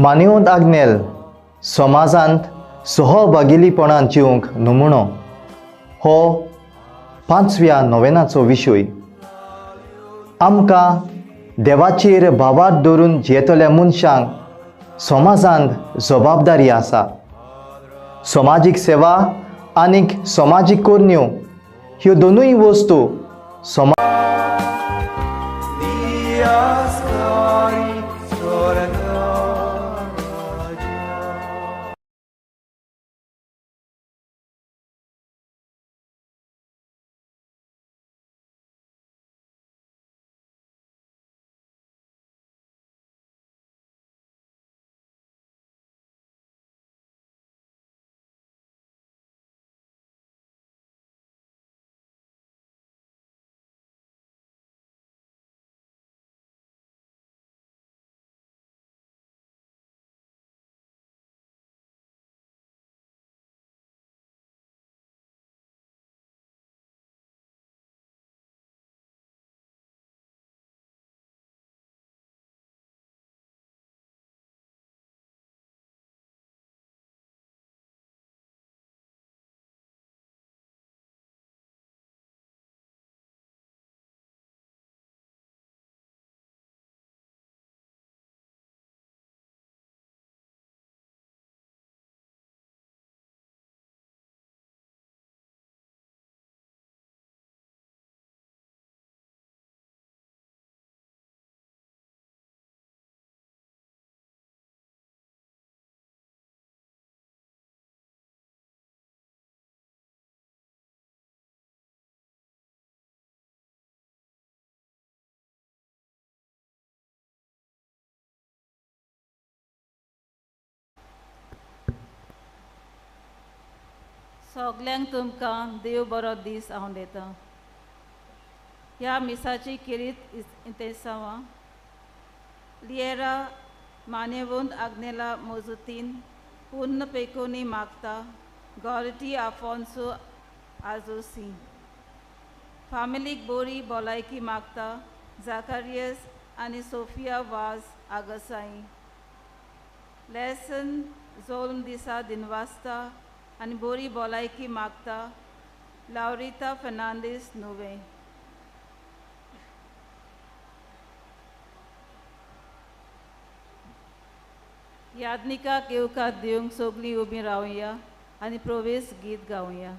मानेवंत आग्नेल समाजांत सहभागिलीपणान जिवंक नमुनो हो पांचव्या नोवेनाचो विशय। आमकां देवाचेर भावार्थ दवरून जियेतल्या मनशांक समाजांत जबाबदारी आसा। समाजीक सेवा आनीक समाजीक करण्यो ह्यो दोनूय वस्तू सगल्यांक तुमकां देव बरो दीस हांव दिता। ह्या मिसाची किरीत इंतेसांवां लियेरा मानेवंत आग्नेला मोजुतीन पूर्ण पेकोनी मागता गॉरिटी आफोन्सो आजोसी फामिलीक बोरी भलायकी मागता जाकारियस आनी सोफिया वाज आगसाई लेसन जोल्म दिसा दिनवासता आनी बोरी भलायकी मागता लावरिता फर्नांडीस नुवे। यादनिकाक येवकार दिवंक सगळीं उबीं रावया आनी प्रवेश गीत गावया।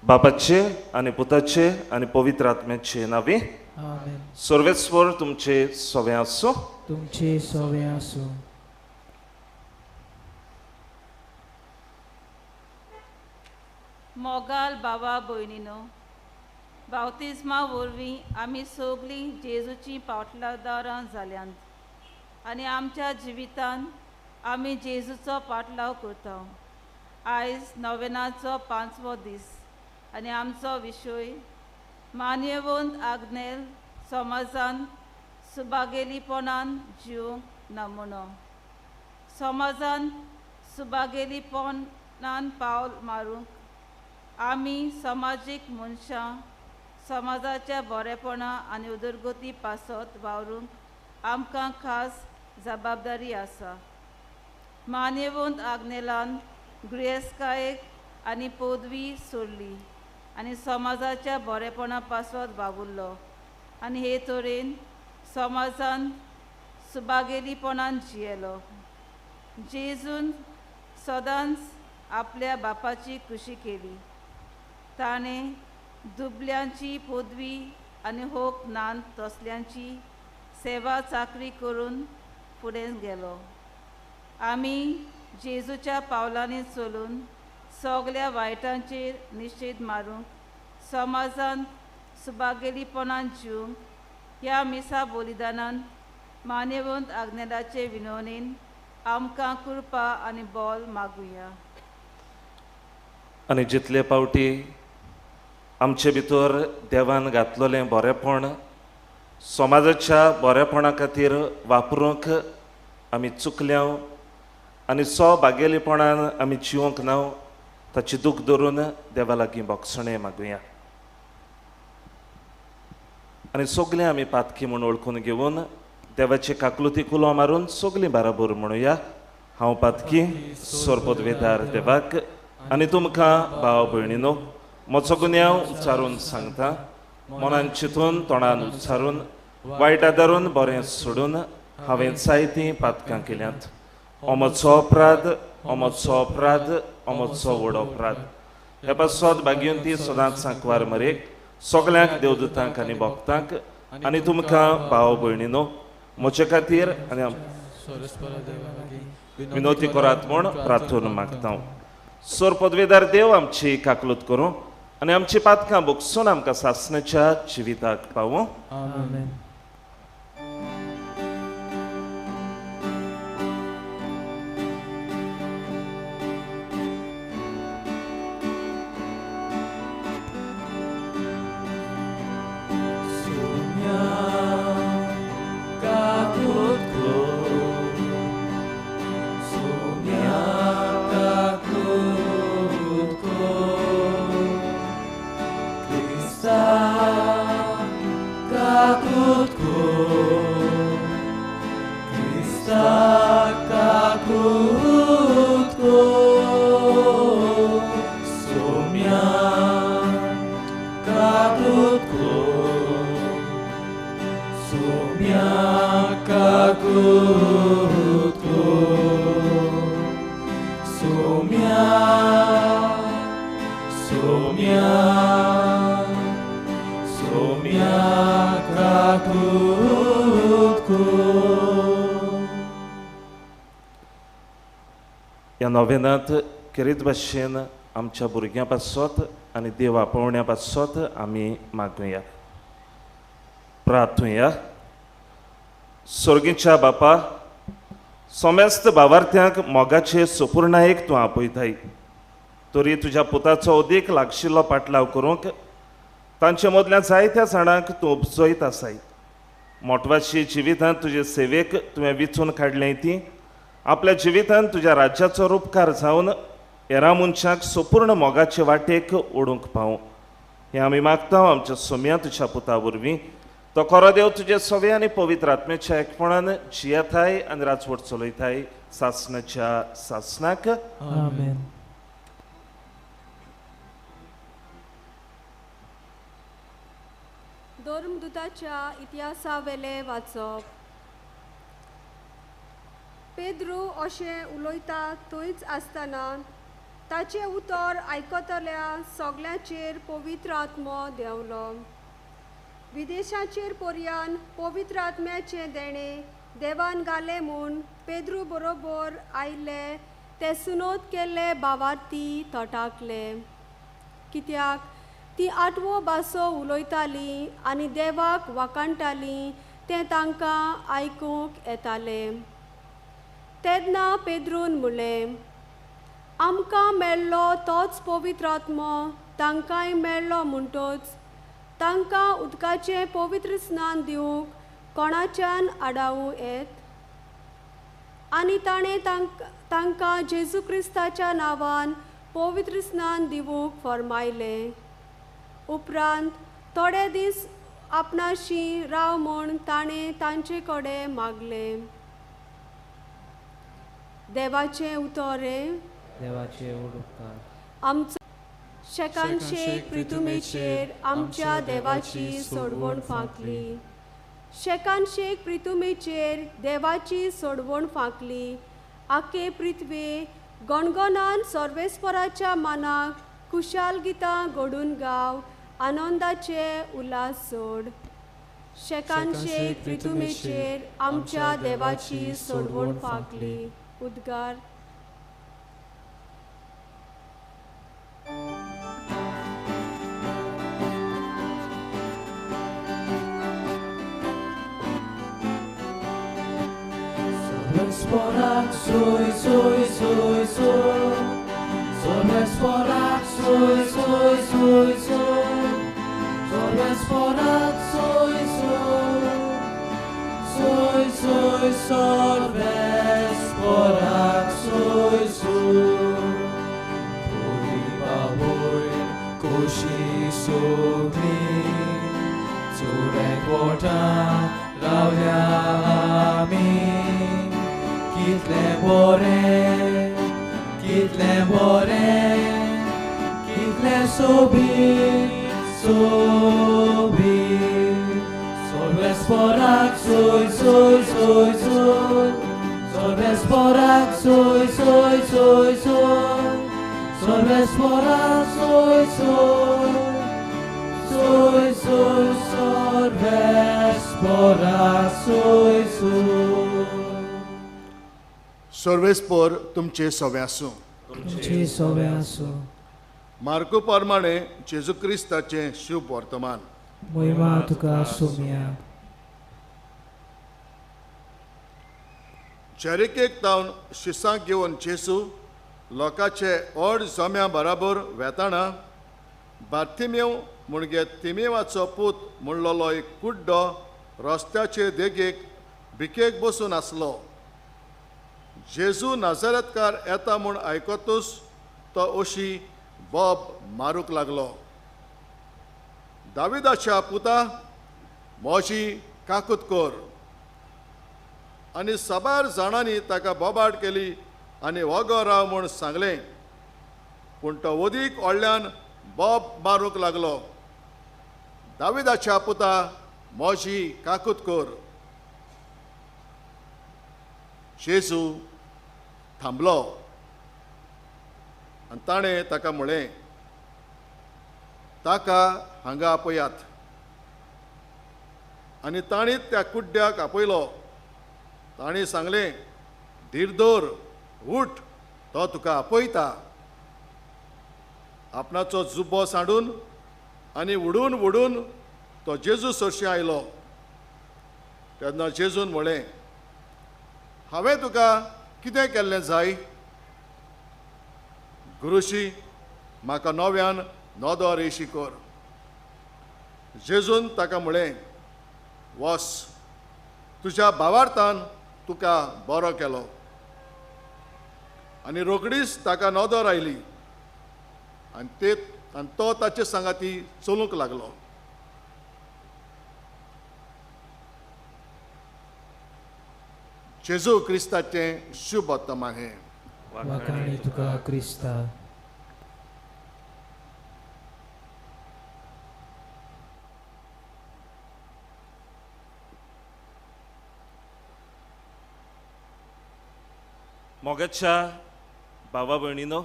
बापाचे आनी पुताचे आनी पवित्र आत्म्याचे नांवे आमेन। सर्वेस्वर तुमचे सवे आसूं। तुमचे सवे आसूं। मोगाल बाबा भयणीनो, बावतिज्मा वरवीं आमी सगळीं जेजूचीं पाटलादारां जाल्यांत आनी आमच्या जिवितान आमी जेजूचो पाटलाव करता. आयज नोवेनाचो 5वो दीस आनी आमचो विशय मान्यवंत आग्नेल समाजान सुबागेलीपणान जिवंक नमुनो. समाजान सुबागेलीपणान पावल मारूंक आमी समाजीक मनशां समाजाच्या बरेपणा आनी उदरगती पासत वावरूंक आमकां खास जबाबदारी आसा. मान्यवंत आग्नेलान गिरेस्तकायेक आनी पदवी सोडली आनी समाजाच्या बरेपणा पासत वावुरलो आनी हे तरेन समाजान सुबागेलीपणान जियेलो. जेजून सदांच आपल्या बापाची खुशी केली. ताणें दुबल्यांची पदवी आनी होक नान तसल्यांची सेवा चाकरी करून फुडें गेलो. आमी जेजूच्या पावलांनी चलून सगल्या वायटांचेर निशेध मारूंक समाजांत सुबागेलीपणान जिवंक ह्या मिसा बलिदानान मान्यवंत आग्नेलाचे विनवणेन आमकां कृपा आनी बोल मागुया. आनी जितले पावटी आमचे भितर देवान घातलेलें बरेपण समाजाच्या बरेपणा खातीर वापरूंक आमी चुकल्या आनी सो बागेलीपणान आमी जिवंक ना ताची दूख धरून देवा लागीं बोगसणें मागुया. आनी सगळें आमी पातकी म्हूण वळखून घेवन देवाचे काकलुती कुलो मारून सगळीं बाराबर म्हणुया. हांव पातकी सोरपदवेदार देवाक आनी तुमकां भाव भयणीनो म्हजो गुन्यांव उच्चारून सांगता. मनान चिंतून तोंडान उच्चारून वायट आदारून बरें सोडून हांवें जायतीं पातकां केल्यांत. हो म्हजो अपराध, हो म्हजो अपराध, हो म्हजो व्हड अपराध. हे पासत भाग्यवंती ती सदांच सांकवार मरेक सगल्यांक देवदूतांक आनी भक्तांक आनी तुमकां भाव भयणीनो म्हजे खातीर आनी विनवती करात म्हूण प्रार्थना मागता. सोर पदवेदार देव आमची काकलूत करूं आनी आमची पातकां बोगसून आमकां सासणाच्या जिविताक पावूं. आमेन. ह्या नोवेनांत खेरीत भाशेन आमच्या भुरग्यां पासत आनी देवा पावण्या पासत आमी मागुया. प्रार्थुया. सोर्गीच्या बापा, समेस्त भावार्थ्यांक मोगाचे सुपूर्णायेक तूं आपयताय, तरी तुज्या पुताचो अदीक लागशिल्लो पाटलाव करूंक तांचे मदल्या जायत्या जाणांक तूं उपजयत आसाय. मोटवाशी जिवितांत तुजे सेवेक तुवें विचून काडलें ती आपल्या जिवितांत तुज्या राज्याचो रुपकार जावन हेरां मनशांक सुपूर्ण मोगाचे वाटेक ओडूंक पावूं हें आमी मागता आमच्या सोम्या तुज्या पुता वरवीं. तो खरो देव तुजे सवे आनी पवित्र आत्म्याच्या एकपणान जियेताय आनी राजवट चलयताय सासणाच्या सासणाक. आमेन. धर्मदूताच्या इतिहासावेलें वाचप. पेद्रू अशें उलयता थंयच आसतना ताचें उतर आयकतल्या सगल्यांचेर पवित्र आत्मो देंवलो. विदेशाचेर पर्यान पवित्र आत्म्याचें देणें देवान घालें म्हूण पेद्रू बरोबर आयिल्ले ते सुनोत केल्ले भावार्थी तटाकले. कित्याक ती आठवो भासो उलयताली आनी देवाक वाखाणटाली तें तांकां आयकूंक येतालें. तेन्ना पेद्रून म्हणलें, आमकां मेळ्ळो तोच पवित्र आत्मो तांकांय मेळ्ळो म्हणटच तांकां उदकाचें पवित्र स्नान दिवंक कोणाच्यान आडावूं येत? आनी ताणें तांकां जेजू क्रिस्ताच्या नांवान पवित्र स्नान दिवंक फर्मायलें. उपरांत थोडे दीस आपणाशी राव म्हूण ताणें तांचे कडेन मागलें. देवाचें उतर हें. देवाचे उपकार. आमचो शेकानशेक प्रितुमेचेर आमच्या देवाची सोडवण फांकली. शेकानशेक प्रितुमेचेर देवाची सोडवण फांकली. आखे पृथ्वे गणगणान सर्वेस्पराच्या मानाक खुशाल गितां घडून गाव, आनंदाचे उल्हास सोड. शेकानशेक प्रितुमेचेर आमच्या देवाची सोडवण फांकली. उद्गार. Sorvesporak soy soy soy soy, sorvesporak soy soy soy soy, sorvesporak soy soy soy soy, sorvesporak soy soy. Puri baboy koshi sogli, चोरे कोटा रावल्या आमी. कितलें बरें, कितलें बरें, कितलें सोबीत सोबीत. सोर्वेस्पोराक सोय सोय सोय सोय, सोर्वेस्पोराक सोय सोय सोय सोय, सोर्वेस्पोराक सोय सोय सोय सोय, सोर्वेस्पोराक सोय सोय. सर्वेस्पोर तुमचे सवे आसूं. तुमचे सवे आसूं. मार्को प्रमाणे जेजू क्रिस्ताचें शुभ वर्तमान. महिमा तुका सोम्या. जेरिकेक तावन शिसांक घेवन जेजू लोकांचे ओड जम्या बराबर वेताना बार्थिमेव म्हणजे तिमेवाचो पूत म्हणलोलो एक कुड्डो रस्त्याचे देगेक भिकेक बसून आसलो. जेजू नाझारेतकार येता म्हूण आयकतूच तो अशी बोब मारूंक लागलो, दाविदाच्या पुता म्हजी काकूत कर. आनी साबार जाणांनी ताका बोबाट केली आनी वगो राव म्हूण सांगलें, पूण तो वदीक व्हडल्यान बोब मारूंक लागलो, दाविदाच्या पुता म्हजी काकूत कर. जेजू थांबलो आनी ताणें ताका म्हळें, ताका हांगा आपयात. आनी तांणी त्या कुड्ड्याक आपयलो. तांणी सांगलें, धीर दवर, उठ, तो तुका आपयता. आपणाचो जुब्बो सांडून आनी उडून उडून तो जेजू सरशीं आयलो. तेन्ना जेजून म्हळें, हांवें तुका कितें केल्लें जाय? गुरुशी, म्हाका नव्यान नदर येशी कर. जेजून ताका म्हळें, वस, तुज्या भावार्थान तुका बरो केलो. आनी रोखडीच ताका नदर आयली आनी आनी तो ताचे सांगाती चलूंक लागलो. जेजू क्रिस्ताचें शुभ वर्तमान हें. वाखाणी तुका क्रिस्ता. मोगाच्या भावा भयणीनो,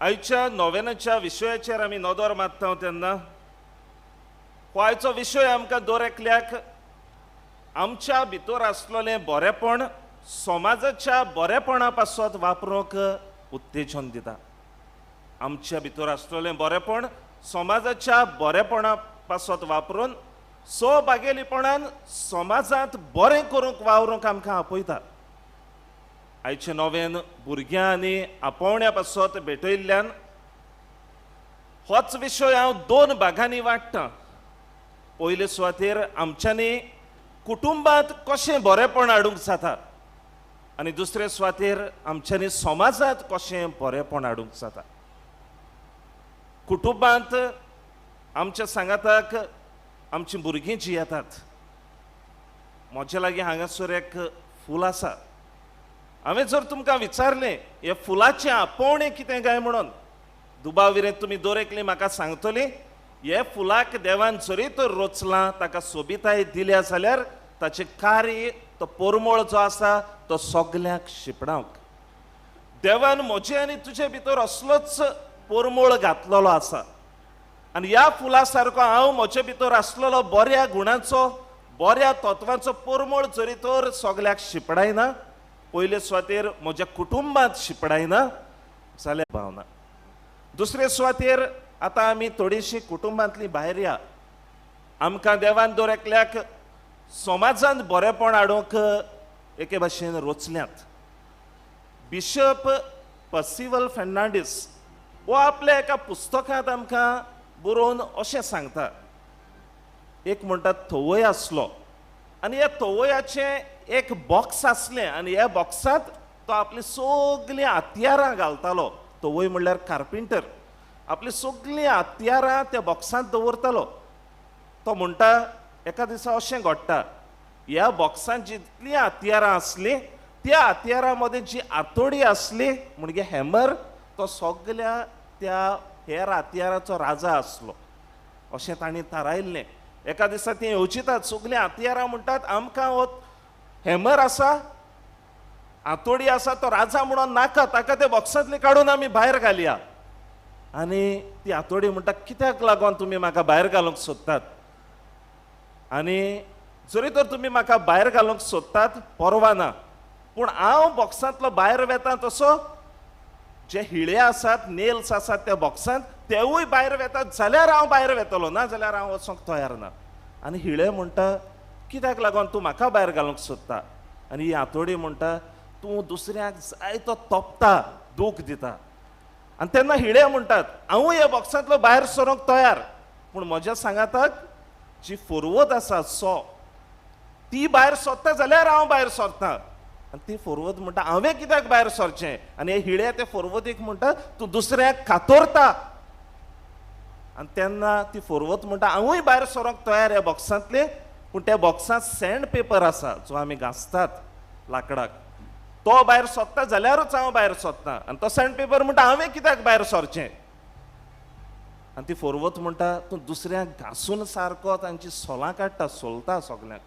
आयच्या नोवेनाच्या विशयाचेर आमी नदर मारता तेन्ना हो आयचो विशय आमकां दर एकल्याक आमच्या भितर आसलेलें बरेपण समाजाच्या बरेपणा पासत वापरूंक उत्तेजन दिता. आमच्या भितर आसतलें बरेंपण समाजाच्या बरेपणा पासत वापरून सो बागेलीपणान समाजांत बरें करूंक वावरूंक आमकां आपयता. आयचे नव्यान भुरग्यां आनी आपोवण्या पासत भेटयल्ल्यान होच विशय हांव दोन भागांनी वांट्टां. पयले सुवातेर आमच्यांनी कुटुंबांत कशें बरेंपण हाडूंक जाता आनी दुसरे सुवातेर आमच्यांनी समाजांत कशें बरेंपण हाडूंक जाता. कुटुंबांत आमच्या सांगाताक आमची भुरगीं जी येतात. म्हजे लागीं हांगासर एक फूल आसा. हांवें जर तुमकां विचारलें हे फुलाचें आपोवणें कितें काय म्हणून, दुबाव विरें तुमी दर एकली म्हाका सांगतली हे फुलाक देवान जरी तर रचलां, ताका सोबिताय दिल्या जाल्यार ताचें कार्य, तो परमळ जो आसा तो सगल्यांक शिंपडावंक. देवान म्हजे आनी तुजे भितर असलोच परमळ घातलेलो आसा आनी ह्या फुला सारको हांव म्हजे भितर आसलेलो बऱ्या गुणांचो, बऱ्या तत्वांचो परमळ जरी तर सगल्याक शिंपडायना, पयले सुवातेर म्हज्या कुटुंबांत शिंपडायना जाल्यार भावना. दुसरे सुवातेर आतां आमी थोडीशीं कुटुंबांतली भायर या. आमकां देवान दर एकल्याक समाजांत बरेंपण हाडूंक एके भाशेन रचल्यात. बिशप पर्सिवल फेर्नांडीस हो आपल्या एका पुस्तकांत आमकां बरोवन अशें सांगता. एक म्हणटा थवय आसलो आनी ह्या थवयाचें एक बॉक्स आसलें आनी ह्या बॉक्सांत तो आपली सगलीं हत्यारां घालतालो. थवय म्हणल्यार कार्पेंटर. आपली सगलीं हत्यारां त्या बॉक्सांत दवरतालो. तो म्हणटा एका दिसा अशें घडटा, ह्या बॉक्सांत जितलीं हत्यारां आसलीं त्या हत्यारां मदें जी आतोडी आसली म्हणजे हॅमर, तो सगल्या त्या हेर हत्याराचो राजा आसलो अशें तांणी थारायल्लें. एका दिसा ती येवजितात, सगलीं हत्यारां म्हणटात आमकां हो हॅमर आसा, आतोडी आसा, तो राजा म्हणून नाका, ताका ते बॉक्सांतले काडून आमी भायर घालया. आनी ती आतोडी म्हणटा कित्याक लागून तुमी म्हाका भायर घालूंक सोदतात, आनी जरी तर तुमी म्हाका भायर घालूंक सोदतात परवा ना, पूण हांव बॉक्सांतलो भायर वेता तसो जे हिळे आसात, नेल्स आसात त्या बॉक्सांत तेवूय भायर वेतात जाल्यार हांव भायर वेतलो, ना जाल्यार हांव वचोंक तयार ना. आनी हिळे म्हणटा कित्याक लागून तूं म्हाका भायर घालूंक सोदता, आनी ही आतोडी म्हणटा तूं दुसऱ्याक जाय तो तोपता, दूख दिता. आनी तेन्ना हिळे म्हणटात हांवूय ह्या बॉक्सांतलो भायर सरोंक तयार, पूण म्हज्या सांगाताक जी फोरवत आसा सो ती भायर सरता जाल्यार हांव भायर सरता. आनी ती फोरवत म्हणटा हांवें कित्याक भायर सरचें, आनी हे हिळे ते फोरवतीक म्हणटा तूं दुसऱ्याक कातरता. आनी तेन्ना ती फोरवत म्हणटा हांवूय भायर सरोंक तयार ह्या बॉक्सांतले, पूण त्या बॉक्सांत सँड पेपर आसा जो आमी घांसतात लाकडाक, तो भायर सरता जाल्यारूच हांव भायर सरता. आनी तो सँड पेपर म्हणटा हांवें कित्याक भायर सरचें. आनी ती फोरवत म्हणटा तूं दुसऱ्याक घांसून सारको तांची सोलां काडटा, सोलता सगल्यांक.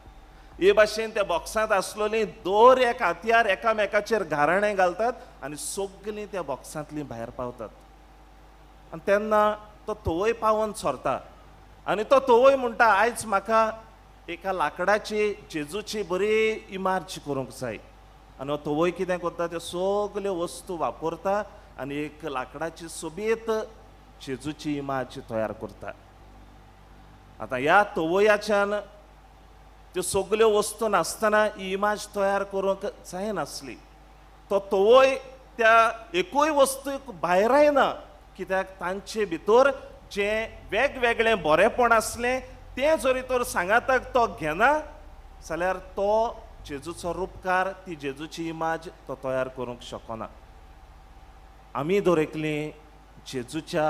हे भाशेन त्या बॉक्सांत आसलेली दर एक हत्यार एकामेकाचेर घाराणें घालतात आनी सगलीं त्या बॉक्सांतलीं भायर पावतात. आनी तेन्ना तो तवय पावोन सरता आनी तो तवय म्हणटा आयज म्हाका एका लाकडाची जेजूची बरी इमार्ज करूंक जाय. आनी हो तवय कितें करता, त्यो सगल्यो वस्तू वापरता आनी एक लाकडाची सोबीत जेजूची इमाज तयार करता. आतां ह्या तवयाच्यान त्यो सगल्यो वस्तू नासतना ही इमाज तयार करूंक जायनासली. तो तवय त्या एकूय वस्तूक भायरायना, कित्याक तांचे भितर जें वेगवेगळें बरेंपण आसलें तें जरी तर सांगाताक तो घेना जाल्यार तो जेजूचो रुपकार, ती जेजूची इमाज तो तयार करूंक शकना. आमी दर एकलीं जेजूच्या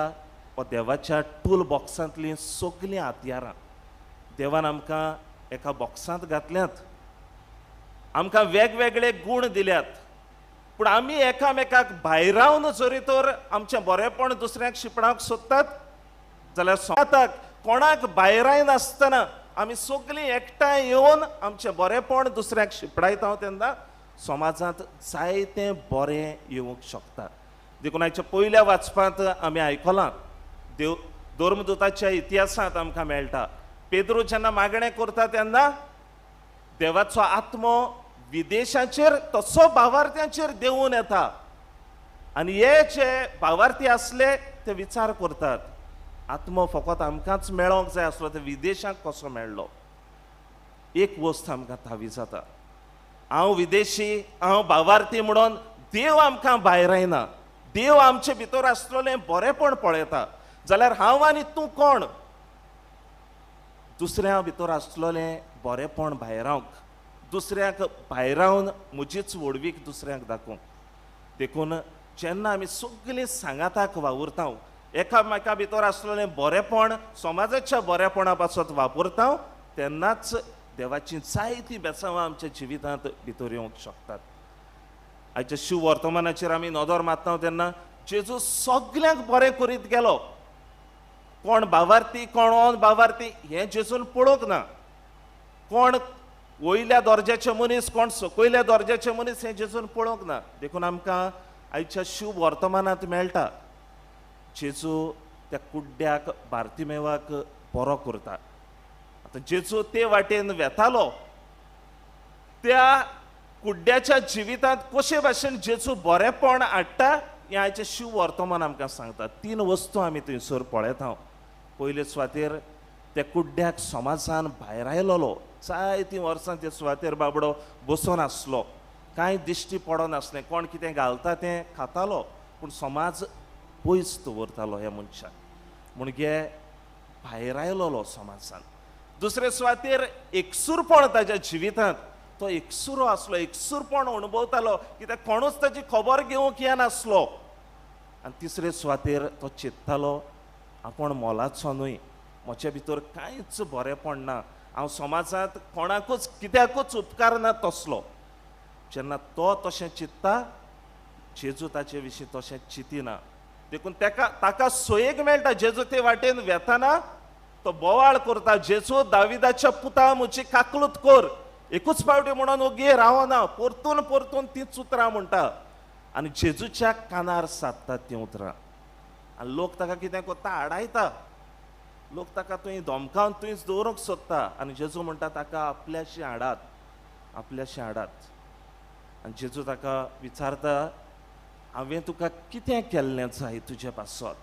वा देवाच्या टूल बॉक्सांतलीं सगलीं हत्यारां देवान आमकां एका बॉक्सांत घातल्यात, आमकां वेगवेगळे गूण दिल्यात, पूण आमी एकामेकाक भायरावन जरी तर आमचें बरेंपण दुसऱ्याक शिंपडावंक सोदतात जाल्यार स्वताक कोणाक भायरायनासतना आमी सगलीं एकठांय येवन आमचें बरेंपण दुसऱ्याक शिंपडायता तेन्ना समाजांत जायतें बरें येवंक शकता. देखून आयच्या पयल्या वाचपांत आमी आयकलां, देव धर्मदूताच्या इतिहासांत आमकां मेळटा, पेद्रू जेन्ना मागणें करता तेन्ना देवाचो आत्मो विदेशाचेर तसो भावार्थ्यांचेर देंवून येता आनी हे जे भावार्थी आसले ते विचार करतात, आत्मो फकत आमकांच मेळोंक जाय आसलो, ते विदेशाक कसो मेळ्ळो? एक वस्त आमकां थावी जाता, हांव विदेशी, हांव भावार्थी म्हणून देव आमकां भायरायना. देव आमचे भितर आसलेलें बरेंपण पळयता. जाल्यार हांव आनी तूं कोण दुसऱ्या भितर आसलेलें बरेंपण भायरावंक, दुसऱ्याक भायरावन म्हजीच व्हडवीक दुसऱ्यांक दाखोवंक. देखून जेन्ना आमी सगळीं सांगाताक वावुरता, एकामेका भितर आसलेलें बरेंपण समाजाच्या बरेपणा पासत वापरता, तेन्नाच देवाची जायतीं बेसांवां आमच्या जिवितांत भितर येवंक शकतात. आयच्या शिव वर्तमानाचेर आमी नदर मारता तेन्ना जेजू सगल्यांक बरें करीत गेलो. कोण भावार्थी कोण अन भावार्थी हें जेजून पळोवंक ना, कोण वयल्या दर्जाचे मनीस कोण सकयल्या दर्जाचे मनीस हें जेजून पळोवंक ना. देखून आमकां आयच्या शिव वर्तमानांत मेळटा जेजू त्या कुड्ड्याक बार्तिमेवाक बरो करता. आतां जेजू ते वाटेन वेतालो, त्या कुड्ड्याच्या जिवितांत कशे भाशेन जेजू बरेंपण हाडटा हें आयचें शिव वर्तमान आमकां सांगता. तीन वस्तू आमी थंयसर पळयता. पयले सुवातेर त्या कुड्ड्याक समाजान भायर आयलोलो, जायतीं वर्सां ते सुवातेर बाबडो बसून आसलो, कांय दिश्टी पडनासलें, कोण कितें घालता तें खातालो, पूण समाज पयस दवरतालो ह्या मनशाक, म्हणगे भायर आयलोलो समाजान. दुसरे सुवातेर एकसूरपण ताज्या जिवितांत, तो एकसुरो आसलो, एकसूरपण अणभवतालो, कित्याक कोणूच ताजी खबर घेवंक येनासलो. आनी तिसरे सुवातेर तो चिंत्तालो आपूण मोलाचो न्हय, म्हजे भितर कांयच बरेंपण ना, हांव समाजांत कोणाकूच कित्याकूच उपकारना तसलो. जेन्ना तो तशें चिंत्ता, जेजू ताचे विशीं तशें चिंतिना. देखून ताका सोयेक मेळटा. जेजू ते वाटेन वेताना तो बोवाळ करता, जेजू दाविदाच्या पुता म्हजी काकलूत कर. एकूच फावटी म्हणून ओगी रावना, परतून परतून तींच उतरां म्हणटा आनी जेजूच्या कानार सादतात तीं उतरां. आनी लोक ताका कितें करता, आडायता, लोक ताका तुवें धमकावन तुवेंच दवरूंक सोदता. आनी जेजू म्हणटा ताका आपल्याशी हाडात, आपल्याशी हाडात. आनी जेजू ताका विचारता, हांवें तुका कितें केल्लें जाय तुजे पासत?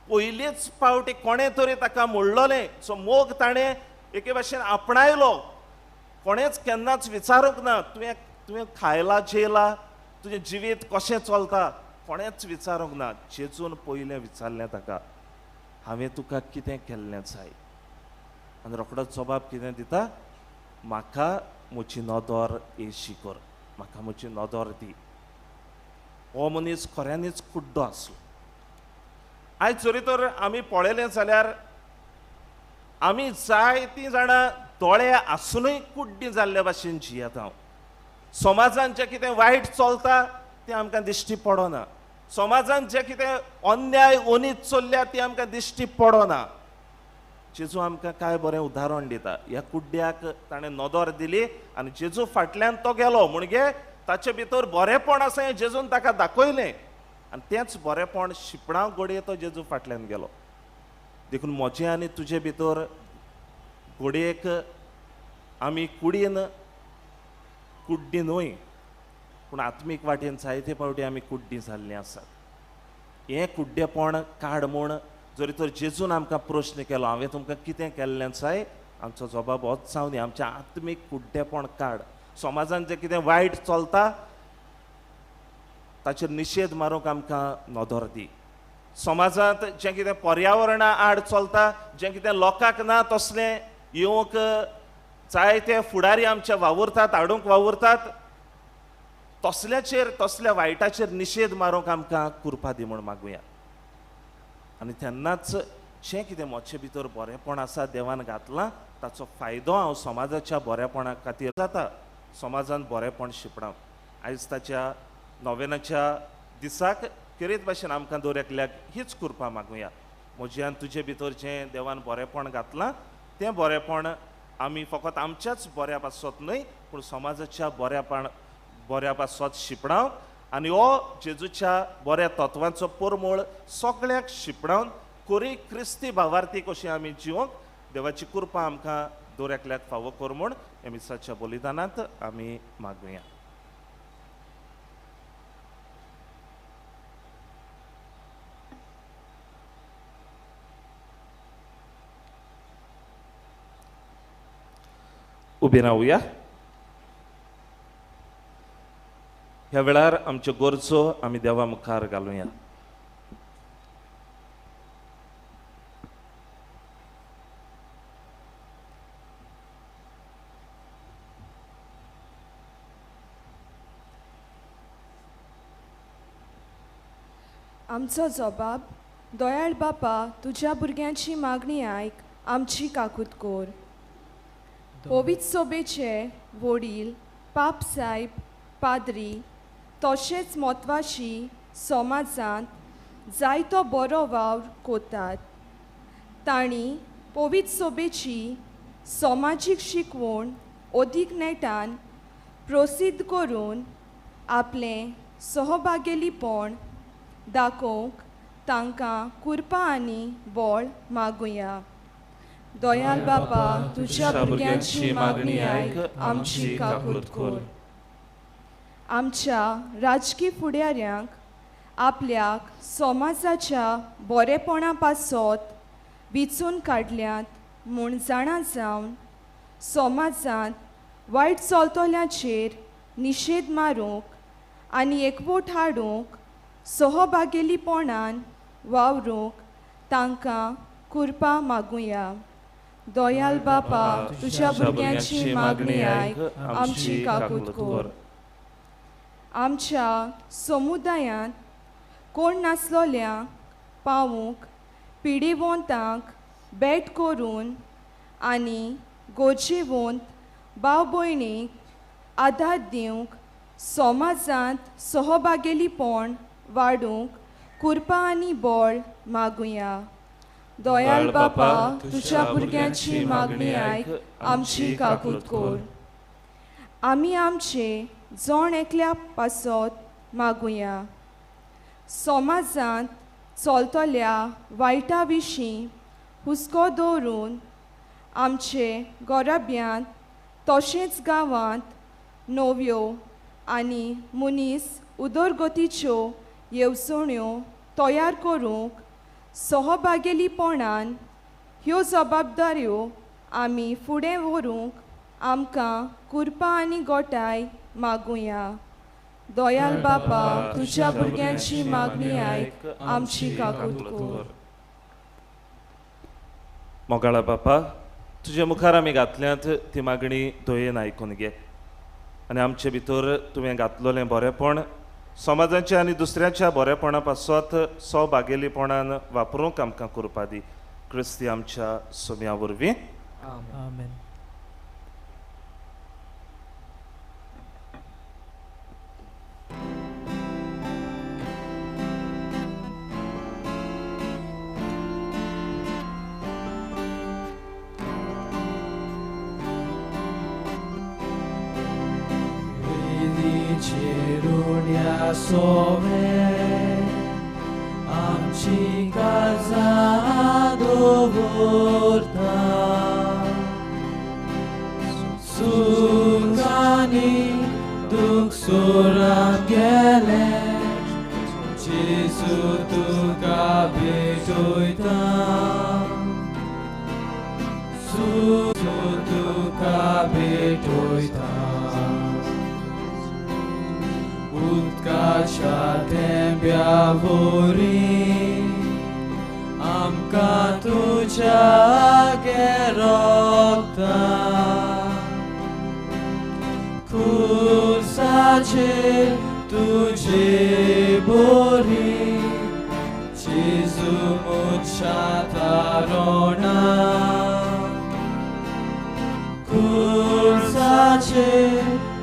पयलीच फावटी कोणें तरी ताका म्हणलोलें, सो मोग ताणें एके भाशेन आपणायलो, कोणेंच केन्नाच विचारूंक ना तुवें तुवें खायला जेयला, तुजें जिवीत कशें चलता, कोणेंच विचारूंक ना. जेजून पयलें विचारलें ताका, हांवें तुका कितें केल्लें जाय? आनी रोखडोच जबाब कितें दिता, म्हाका म्हजी नदर येशी कर, म्हाका म्हजी नदर दी. हो मनीस खऱ्यांनीच कुड्डो आसलो. आयज जरी तर आमी पळयलें जाल्यार आमी जायतीं जाणां दोळे आसुनूय कुड्डी जाल्ले भाशेन जियेता. समाजान जें कितें वायट चलता तें आमकां दिश्टी पडना, समाजान जें कितें अन्याय अनीत चल्ल्या ती आमकां दिश्टी पडना. जेजू आमकां कांय बरें उदाहरण दिता. ह्या कुड्ड्याक ताणें नदर दिली आनी जेजू फाटल्यान तो गेलो, म्हणजे ताचे भितर बरेंपण आसा हें जेजून ताका दाखयलें आनी तेंच बरेंपण शिपणाक घडये तो जेजू फाटल्यान गेलो. देखून म्हजें आनी तुजे भितर घडयेक आमी कुडीन कुड्डी न्हय, पूण आत्मीक वाटेन जायते फावटी आमी कुड्डी जाल्लीं आसात. हें कुड्डेपण काड म्हूण जरी तर जेजून आमकां प्रश्न केलो, हांवें तुमकां कितें केल्लें जाय, आमचो जबाब होच जावनी, आमचें आत्मीक कुड्डेपण काड. समाजान जें कितें वायट चलता ताचेर निशेध मारूंक आमकां नदर दी. समाजांत जें कितें पर्यावरणा आड चलता, जें कितें लोकांक ना तसलें येवंक जायते फुडारी आमचे वावुरतात, हाडूंक वावुरतात, तसल्याचेर तसल्या वायटाचेर निशेध मारूंक आमकां कृपा दी म्हूण मागुया. आनी तेन्नाच जें कितें म्हजे भितर बरेंपण आसा देवान घातलां ताचो फायदो हांव समाजाच्या बरेपणा खातीर जाता, समाजान बरेंपण शिंपडावंक. आयज ताच्या नोवेनाच्या दिसाक खेरीत भाशेन आमकां दर एकल्याक हीच कृपा मागुया. म्हजे आनी तुजे भितर जें देवान बरेंपण घातलां तें बरेंपण आमी फकत आमच्याच बऱ्या पासत न्हय, पूण समाजाच्या बऱ्या पासत शिंपडावंक आनी हो जेजूच्या बऱ्या तत्वांचो परमळ सगळ्याक शिंपडावन कोरी क्रिस्ती भावार्थी कशी आमी जिवंक देवाची कृपा आमकां दर एकल्याक फावो कर म्हूण ह्या मिसाच्या बलिदानांत आमी मागुया. उबी रावया. ह्या वेळार आमच्यो गरजो आमी देवा मुखार घालुया. आमचो जबाब दयाळ बापा तुज्या भुरग्यांची मागणी आयक, आमची काकूत कोर. पवित्र सोबेचे वडील पाप सायब पाद्री तशेंच म्हत्वाची समाजांत जायतो बरो वावर कोतात. तांणी पवित्र सोबेची समाजीक शिकवण अदीक नेटान प्रसिद्ध करून आपलें सहभागेलीपण दाखोवंक तांकां कृपा आनी बळ मागुया. दयाल बापा तुज्या भुरग्यांची मागणी आयक, आमची काकूत कर. आमच्या राजकी फुडाऱ्यांक आपल्याक समाजाच्या बरेपणा पासत विचून काडल्यात म्हूण जाणा जावन समाजांत वायट चलतल्यांचेर निशेध मारूंक आनी एकवट हाडूंक सहभागेलीपणान वावरूंक तांकां कृपा मागुया. दयाल बापा तुज्या भुरग्यांची मागणी आयक, आमची काकूत कर. आमच्या समुदायांत कोण नासलोल्यांक पावूंक पिडिवंतांक भेट करून आनी गरजेवंत भाव भयणीक आदार दिवंक समाजांत सहभागेलीपण वाडूंक कृपा आनी बळ मागुया. दयाल बापा तुज्या भुरग्यांची मागणी आयक, आमची काकूत कर. आमी आमचे जण एकल्या पासत मागुया. समाजांत चलतल्या वायटा विशीं हुस्को दवरून आमचे गोराब्यांत तशेंच गांवांत नव्यो आनी मनीस उदरगतीच्यो येवजण्यो तयार करूंक सहभागेलीपणान ह्यो जबाबदाऱ्यो आमी फुडें व्हरूंक आमकां कृपा आनी गोटाय मागुया. दयाल बापा तुज्या भुरग्यांची मागणी आयक, आमची काकूत कर. मोगाळा बापा, तुजे मुखार आमी घातल्यात ती मागणी दयेन आयकून घे आनी आमचे भितर तुवें घातलोलें बरेपण समाजाच्या आनी दुसऱ्याच्या बरेपणा पासत सहभागेलीपणान वापरूंक आमकां कृपा दी. क्रिस्ती आमच्या सोम्या वरवीं. आमेन. Sove amci casa dovorta sukani duk suram gele Jesu tuka betoita su tuka betoita उदकाच्या थेंब्या वरी आमकां तुज्या गेरोता खुर्साचेर तुजे बोरी जेजू मुच्या तारोणा खुर्साचेर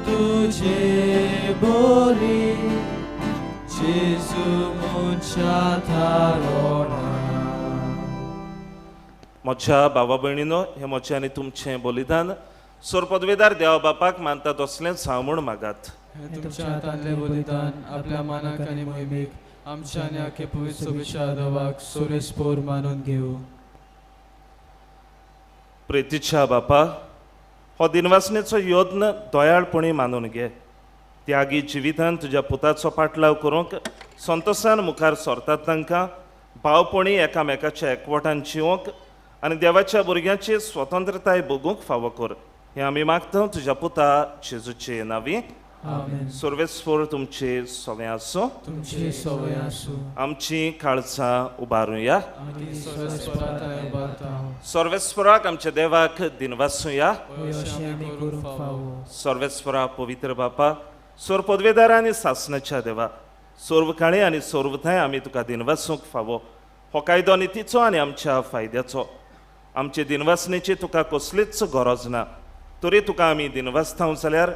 तुझे बोली जेजू मुच्या तारोणा. म्हज्या भावा भयणीनो, हें म्हजें आनी तुमचें बलिदान सोरपदवेदार देवा बापाक मानता तसलेंच हांव म्हूण मागात. हें तुमच्या हातांतलें बलिदान आपल्या मानाक आनी मोहिमेक आमच्या आनी आख्या पवित्र सोबेच्या देवाक सोरेस्पोर मानून घेवं. प्रेतीच्या बापा, हो दिनवासनेचो यत्न दयाळपणी मानून घे. त्यागी जिवितान तुज्या पुताचो पाटलाव करूंक संतोसान मुखार सरतात तांकां भावपणी एकामेकाच्या एकवटान जिवंक आनी देवाच्या भुरग्यांची स्वतंत्रताय भोगूंक फावो कर. हें आमी मागता तुज्या पुता जेजूचे नांवी। आमेन। सर्वेस्पर तुमचे सगळें आसूं, तुमचे सवय आसूं। आमची काळजां उबारुया, आमी सर्वेस्परा उबारता। सर्वेस्पराक आमच्या देवाक दिनवासुया, अशें आमी करूंक फावो। सर्वेस्परा पवित्र बापा, सर्व पदवेदार आनी सासनाच्या देवा, सर्व काळे आनी सर्व थंय आमी तुका दिनवासूंक फावो। हो कायदो नितीचो आनी आमच्या फायद्याचो। आमचे दिनवासनेची तुका कसलीच गरज ना, तरी तुका आमी दिनवासता जाल्यार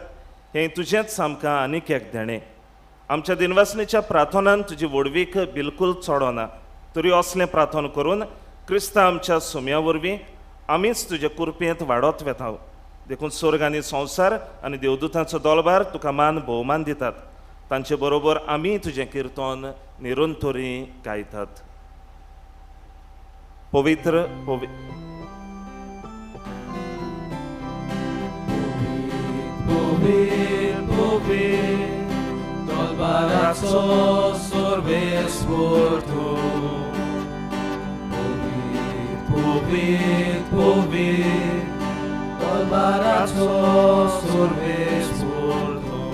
हें तुजेंच आमकां आनीक एक देणें। आमच्या दिनवासनेच्या प्रार्थनान तुजी व्हडवीक बिलकूल चडना, तरी असलें प्रार्थना करून क्रिस्ता आमच्या सुम्या वरवीं आमीच तुजे कुरपेंत वाडत वेता। देखून स्वर्ग आनी संवसार आनी देवदूतांचो दलबार तुका मान भोवमान दितात, तांचे बरोबर आमी तुजें किर्तन निरंतरी गायतात। पवित्र पवित्र पवित्र दलबाराचो सर्वेस्पर तूं, पवित्र पवित्र पवित्र दलबाराचो सर्वेस्पर तूं।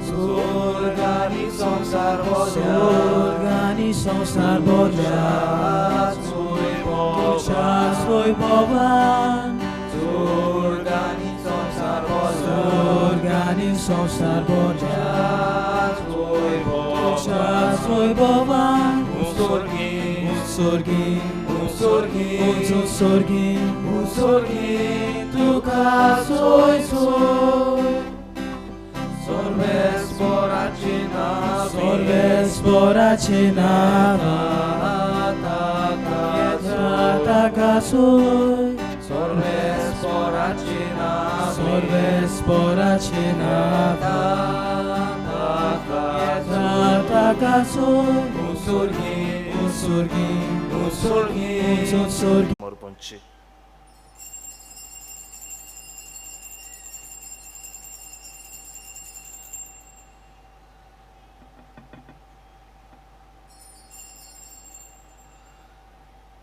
स्वर्ग आनी संवसार भरल्या, स्वर्ग आनी संवसार भरल्या, तुज्याच वैभवान। स्वर्ग आनी संवसार भरल्या, स्वर्ग आनी संवसार भरल्या, तुज्याच वैभवान। उत्सर्गी उत्सर्गी उत्सर्गी उत्सर्गी उत्सर्गी तुका सोय सोय, सर्वेस्पराचे नांव, सर्वेस्पराचे नांव, ताका सोय, सर्वेस्पराचे नांव, सर्वेस्पराचे नांव, ताका सोय। उत्सर्गी उत्सर्गी उत्सर्गी उत्सर्गी मोरपंची।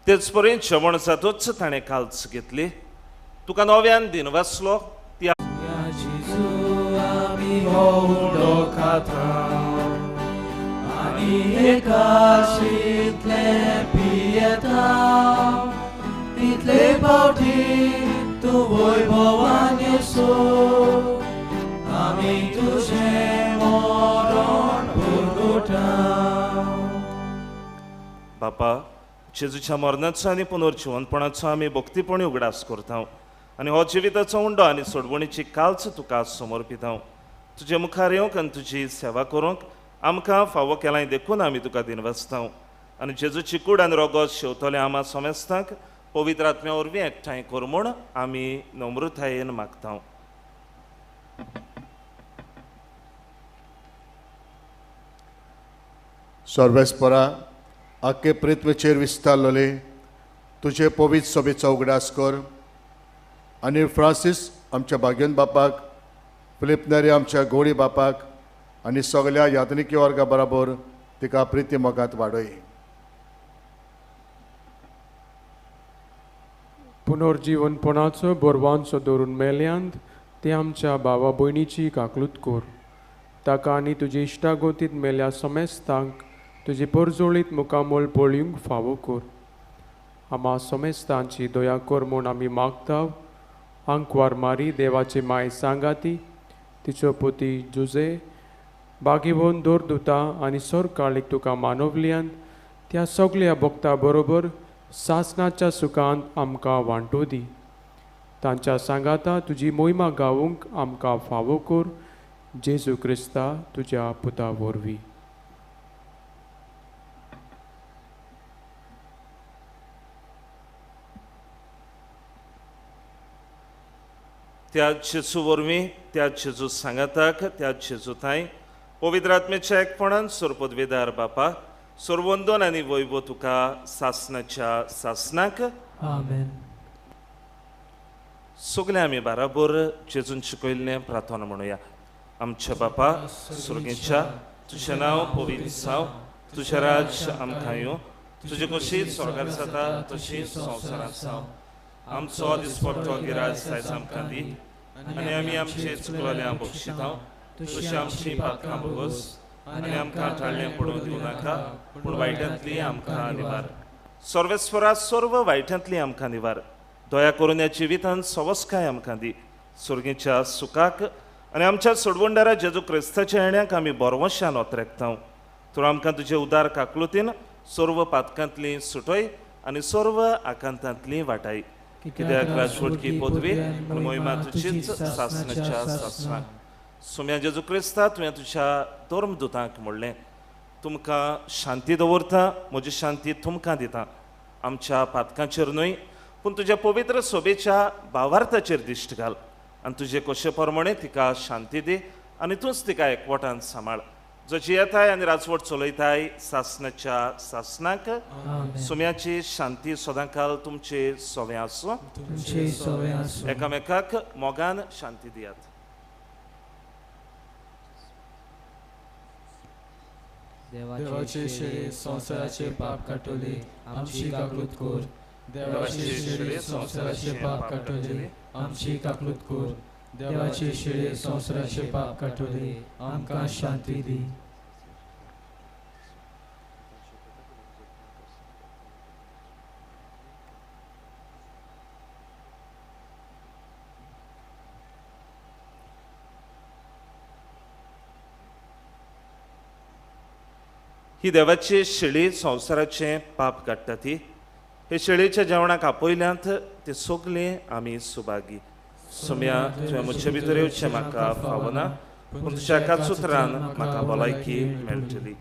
तेच परी जेवण जातूच ताणें काल्च घेतली, तुका नव्यान दिनवासलो। ती जेजू आमी हो उंडो खाता आनी एकाशींतलें पियेता, तितले फावटी तूं वैभवान येसो, आमी तुजें मरण भुरगुटा। बापा, जेजूच्या मरणाचो आनी पुनर्जिवनपणाचो आमी भक्तीपणी उगडास करता आनी हो जिविताचो उंडो आनी सोडवणीची काल्च तुका समर्पिता। तुजे मुखार येवंक आनी तुजी सेवा करूंक आमकां फावो केलां देखून आमी तुका दिनवासता। आनी जेजूची कूड आनी रोगोत शेवतले आमा समेस्तांक पवित्र आत्म्या वरवीं एकठांय कर म्हूण आमी नम्रतायेन मागता। सर्वेस्परा, आख्खे पृथ्वीचेर विस्तारलेले तुजे पवित्र सभेचो उगडास कर आनी फ्रांसीस आमच्या भाग्यन बापाक, फिलीप नेरी आमच्या गोडी बापाक आनी सगल्या यात्रिकी वर्गा बराबर तिका प्रिती मोगांत वाडय। पुनर्जीवनपणाचो बोरवांचो धरून मेल्यांत ते आमच्या भावा भयणीची काकलूत कर, ताका आनी तुजी इश्टागोतींत मेल्या समेस्तांक तुजी परजोळीत मुखामोल पळयूंक फावो कर। आमा समेस्तांची दया कर म्हूण आमी मागता। आंकवार मारी देवाची माय सांगाती, तिचो पोती जुजे बागीवन दोर दुता आनी सरकाळीक तुका मानवल्यान त्या सगल्या भक्ता बरोबर सासनाच्या सुखांत आमकां वांटो दी। तांच्या सांगाता तुजी मोहिमा गावूंक आमकां फावो कर, जेजू क्रिस्ता तुज्या पुता वरवीं। त्या जेजू वरवीं, त्या जेजू सांगाताक, त्या जेजू थांय पवित्र आत्म्याच्या एकपणान सर्वपदवेदार बापा, सर्वंदन आनी वैभव तुका सासनाच्या सासनाक। आमेन। सगळे आमी बराबर जेजून शिकयल्लें प्रार्थना म्हणुया। आमच्या बापा स्वर्गेच्या, तुजें नांव पवित्र जावं, तुजें राज्य आमकां येवं, तुजें कशी स्वर्गार जाता तशी संवसारांत जावं। आमचो दिसपट्टो गिराज आयज आमकां दी आनी आमी आमचे चुकलोल्या बक्षितांव तशी आमची पातकां भोगोस आनी आमकां टाळ्ळें पडून दिवं नाका पूण वायटांतली आमकां निवार. सर्वेस्वरा सर्व वायटांतली आमकां निवार. दया करून ह्या जिवितांत सवस्काय आमकां दी. सुर्गीच्या सुखाक आनी आमच्या सोडवणदारा जेजू क्रिस्ताच्या येण्याक आमी बरवशान ओतरेकतांव. तूं आमकां तुजे उदार काकलुतीन सर्व पातकांतली सुटय आनी सर्व आकांतांतली वाटाय. कित्याक राजवटकी पदवी आनी मोहिमा तुजीच सासणाच्या सासणाक. सोम्या जेजू क्रिस्ता तुवें तुज्या धर्मदुतांक म्हणलें तुमकां शांती दवरता म्हजी शांती तुमकां दिता. आमच्या पातकांचेर न्हय पूण तुज्या पवित्र सोबेच्या भावार्थाचेर दिश्ट घाल आनी तुजे कशे प्रमाणे तिका शांती दी आनी तूंच तिका एकवटान सांबाळ. जो जियेताय आनी राजवट चलयताय सासणाच्या सासणाक. सोम्याची शांती सदांकाल तुमचे सोवे आसूं. एकामेकाक मोगान शांती दियात. देवाचे शेळे संवसाराचे पाप काडटले आमची काकूत कर. देवाचे शेळे संवसाराचे पाप काडटले आमची काकूत कर. देवाचे शेळे संवसाराचे पाप काडटले आमकां शांती दी. ही देवाची शेळी संवसाराचें पाप काडटा ती हे शेळीच्या जेवणाक आपयल्यांत ते सगळे आमी सुभागी. सोम्या तुवें म्हजे भितर येवचें म्हाका फावना पूण तुज्या एकाच उतरान म्हाका भलायकी मेळटली.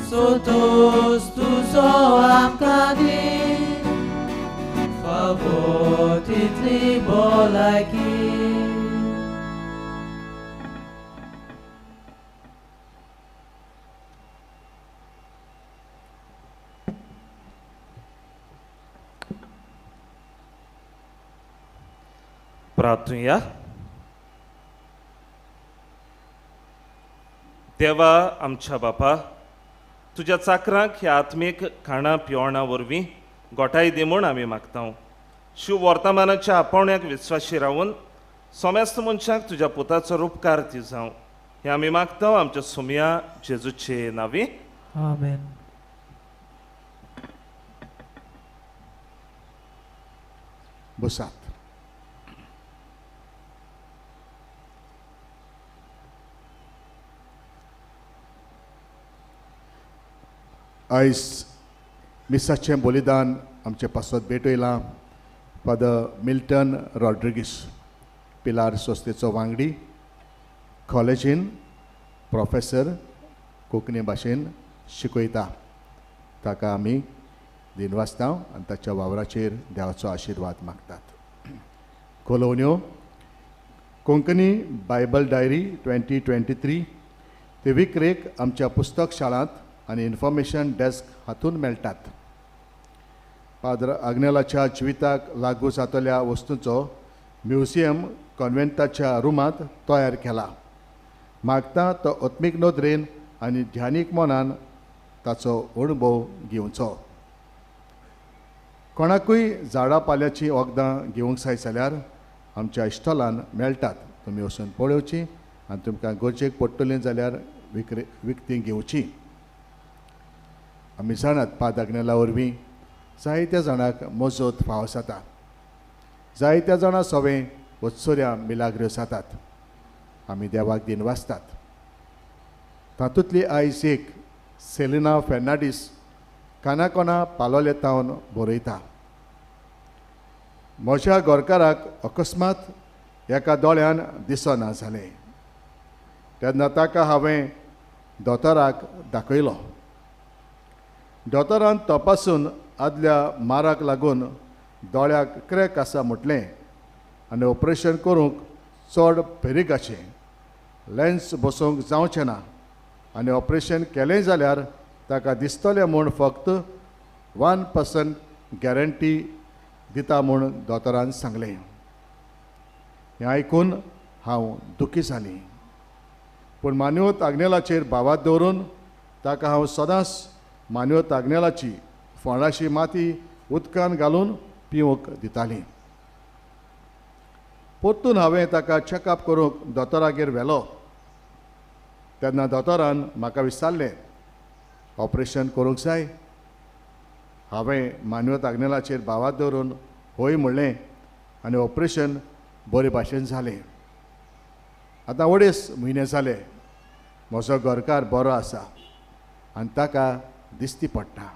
Sotos tu so amkadi. फावो तितली भलायकी. प्रार्थुया. देवा आमच्या बापा, तुज्या चाकरांक ह्या आत्मीक खाणां पिवणां वरवीं गोठाय दी म्हूण आमी मागता. शिव वर्तमानाच्या आपोवण्याक विस्वाशी रावून समेस्त मनशांक तुज्या पुताचो उपकार दी जावं हें आमी मागता आमच्या सुमया जेजूचे नांवी. आमेन. बसात. आयज मिसाचें बलिदान आमचे पासत भेटयलां फादर मिल्टन रॉड्रिगीस, पिलार संस्थेचो वांगडी, कॉलेजीन प्रोफेसर, कोंकणी भाशेन शिकयता. ताका आमी दिनवासता आनी ताच्या वावराचेर देवाचो आशिर्वाद मागतात. कोलोन्यो कोंकणी बायबल डायरी 2023 ते विक्रेक आमच्या पुस्तक शाळांत आनी इन्फॉर्मेशन डेस्क हातून मेळटात. पाद्र आग्नेलाच्या जिविताक लागू जातल्या वस्तूंचो म्युझियम कॉन्वेंटाच्या रुमांत तयार केला. मागता तो आत्मीक नदरेन आनी ध्यानीक मनान ताचो अणभव घेवचो. कोणाकूय झाडां पाल्याचीं वखदां घेवंक जाय जाल्यार आमच्या इश्टॉलान मेळटात. तुमी वचून पळोवची आनी तुमकां गरजेक पडटलीं जाल्यार विकतीं घेवची. आमी जाणात पाद आग्नेला वरवीं जायत्या जाणांक मजत फावो जाता. जायत्या जाणां सवें वत्सुऱ्या मिलाग्र्यो जातात. आमी देवाक दिनवासतात. तातूंतली आयज एक सेलिना फेर्नांडीस कानाकोना पालोले तावन बरयता. म्हज्या गोरकाराक अकस्मात एका दोळ्यान दिसना जालें तेन्ना ताका हांवें दोतोराक दाखयलो. दोतोरान तपासून आदल्या माराक लागून दोळ्याक क्रॅक आसा म्हटलें आनी ऑपरेशन करूंक चड पेरिगाचें लेन्स बसोवंक जावचें ना आनी ऑपरेशन केलें जाल्यार ताका दिसतलें म्हूण फक्त 1% गॅरंटी दिता म्हूण दोतोरान सांगलें. हें आयकून हांव दुखी जालीं, पूण मान्यवत आग्नेलाचेर भावात दवरून ताका हांव सदांच मान्यवत आग्नेलाची फोंडाशी माती उदकान घालून पिवंक दितालीं. परतून हांवें ताका चॅकअप करूंक दोतोरागेर व्हेलो तेन्ना दोतोरान म्हाका विचारलें, ऑपरेशन करूंक जाय? हांवें मान्यवत आग्नेलाचेर भावात दवरून हय म्हणलें आनी ऑपरेशन बरे भाशेन जालें. आतां 2.5 म्हयने जाले म्हजो घरकार बरो आसा आनी ताका दिसती पडटा.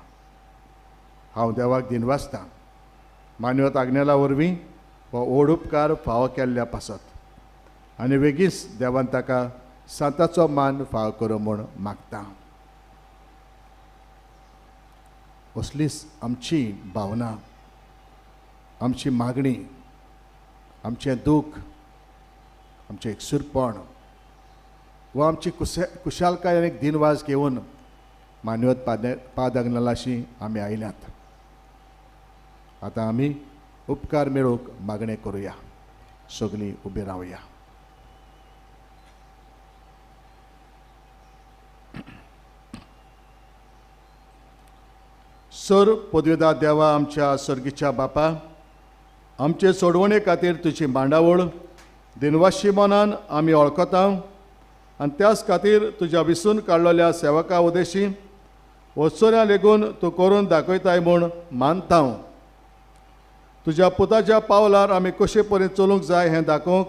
हांव देवाक दिनवासतां मान्यवत आग्नेला वरवीं हो व्हड उपकार फावो केल्ल्या पासत आनी वेगींच देवान ताका सांताचो मान फावो करूं म्हूण मागता. असलीच आमची भावना, आमची मागणी, आमचें दूख, आमचें एकसूरपण वा आमची कुशालकाय आनी दिनवास घेवन मान्यवत पाद आग्नेलाशी आमी आयल्यात. आतां आमी उपकार मेळोवंक मागणें करुया. सगळीं उबी रावया. सर पदवेदा देवा आमच्या सर्गीच्या बापा, आमचे सोडवणे खातीर तुजी मांडावळ दिनवाशी मनान आमी वळखता आनी त्याच खातीर तुज्या विसून काडलेल्या सेवका उदेशी वचोऱ्या लेगून तूं करून दाखयताय म्हूण मानता. तुज्या पुताच्या पावलार आमी कशे परेन चलूंक जाय हें दाखोवंक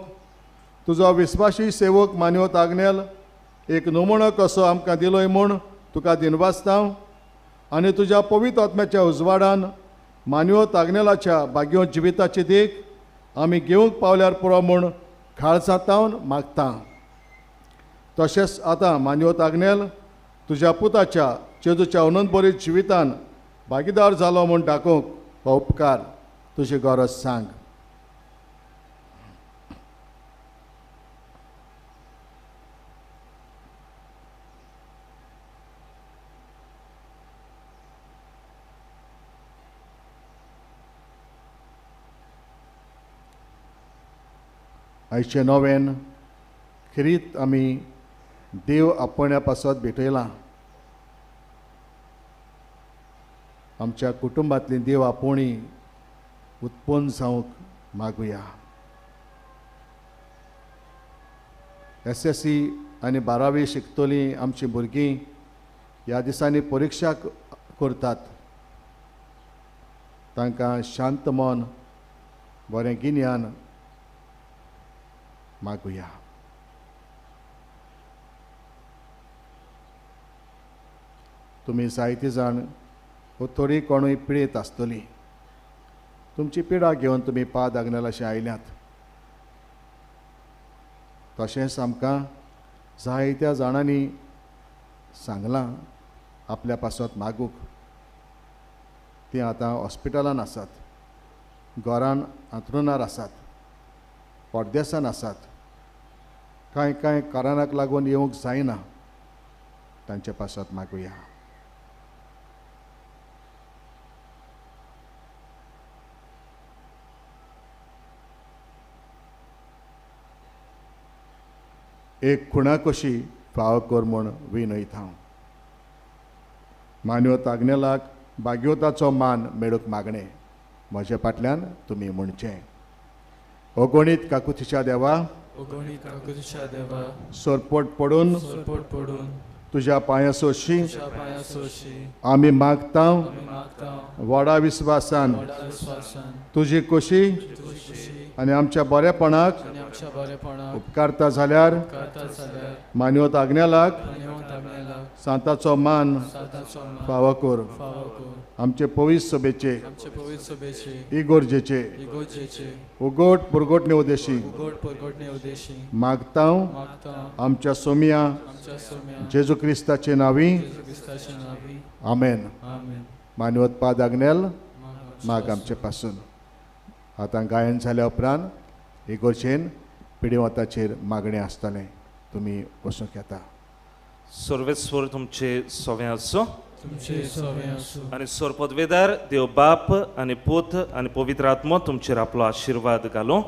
तुजो विस्वाशी सेवक मान्यवत आग्नेल एक नमुनो कसो आमकां दिलोय म्हूण तुका दिनवासता आनी तुज्या पवित्र आत्म्याच्या उजवाडान मान्यवत आग्नेलाच्या भाग्यो जिविताची देख आमी घेवंक पावल्यार पुरो म्हूण खाळसांतावन मागता. तशेंच आतां मान्यवत आग्नेल तुज्या पुताच्या जेजूच्या अनंतबरी जिवितान भागीदार जालो म्हूण दाखोवंक हो उपकार तुजी गरज सांग. आयचें नोवेन खेरीत आमी देव आपण्या पासत भेटयलां. आमच्या कुटुंबांतली देव आपोवणी उत्पन्न जावंक मागुया. SSC आनी 12वी शिकतलीं आमचीं भुरगीं ह्या दिसांनी परिक्षा करतात. तांकां शांत मन, बरें गिन्यान मागुया. तुमी जायते जाण वो थोडी कोणूय पिडेत आसतली. तुमची पिडा घेवन तुमी पाद आग्नेलाशें आयल्यात. तशेंच आमकां जायत्या जाणांनी सांगलां आपल्या पासत मागूंक. तीं आतां हॉस्पिटलान आसात, घरान अंथरुणार आसात, परदेसान आसात. कांय कांय कारणाक लागून येवंक जायना. तांचे पासत मागुया. एक खुणा कशी फाव कर म्हूण विनयता हांव. मान्योत आग्नेलाक भाग्योताचो मान मेळूंक मागणें म्हजे फाटल्यान तुमी म्हणचें. अगणीत काकुतीच्या देवा, अगणीत काकुतीच्या देवा, सरपट पडून तुज्या पांया सोशी आमी मागता व्हडा विस्वासान तुजी कशी आनी आमच्या बरेपणाक उपकारता जाल्यार मान्योत आग्नेलाक सांताचो मान फावो कर. आमचे पवित्र सभेचे इगोर्जेचे उगोट पुरगोटणे उद्देशी मागता आमच्या सोमिया जेजू क्रिस्ताचे नावी. आमेन. मान्योत पाद आग्नेल माग आमचे पासून. आतां गायन जाल्या उपरांत इगोर्जेन पिडिवताचेर मागणें आसतलें. तुमी वचूंक येता. सर्वेस्वर तुमचे सोवे आसूं आनी सोरपदवेदार देव बाप आनी पूत आनी पवित्र आत्मो तुमचेर आपलो आशिर्वाद घालूं.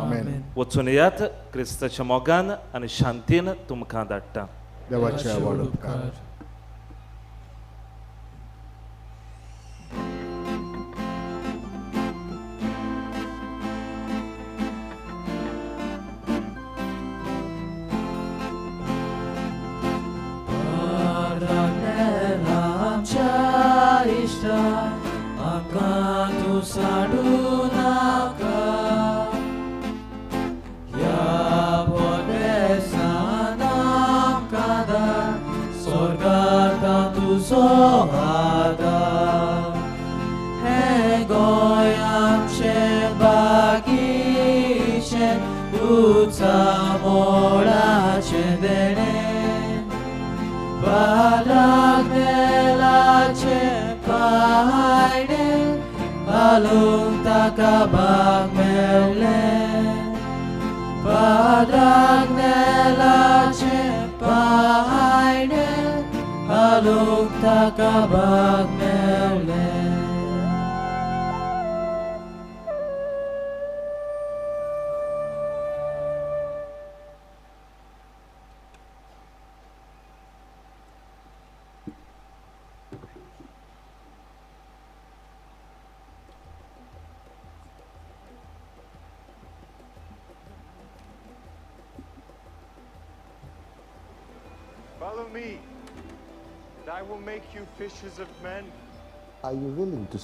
आमेन. वचून येयात क्रिस्ताच्या मोगान आनी शांतीन तुमकां धाडटा. देवाचे व्हड उपकार. Follow me, and I will make you fishers of men. Are you willing to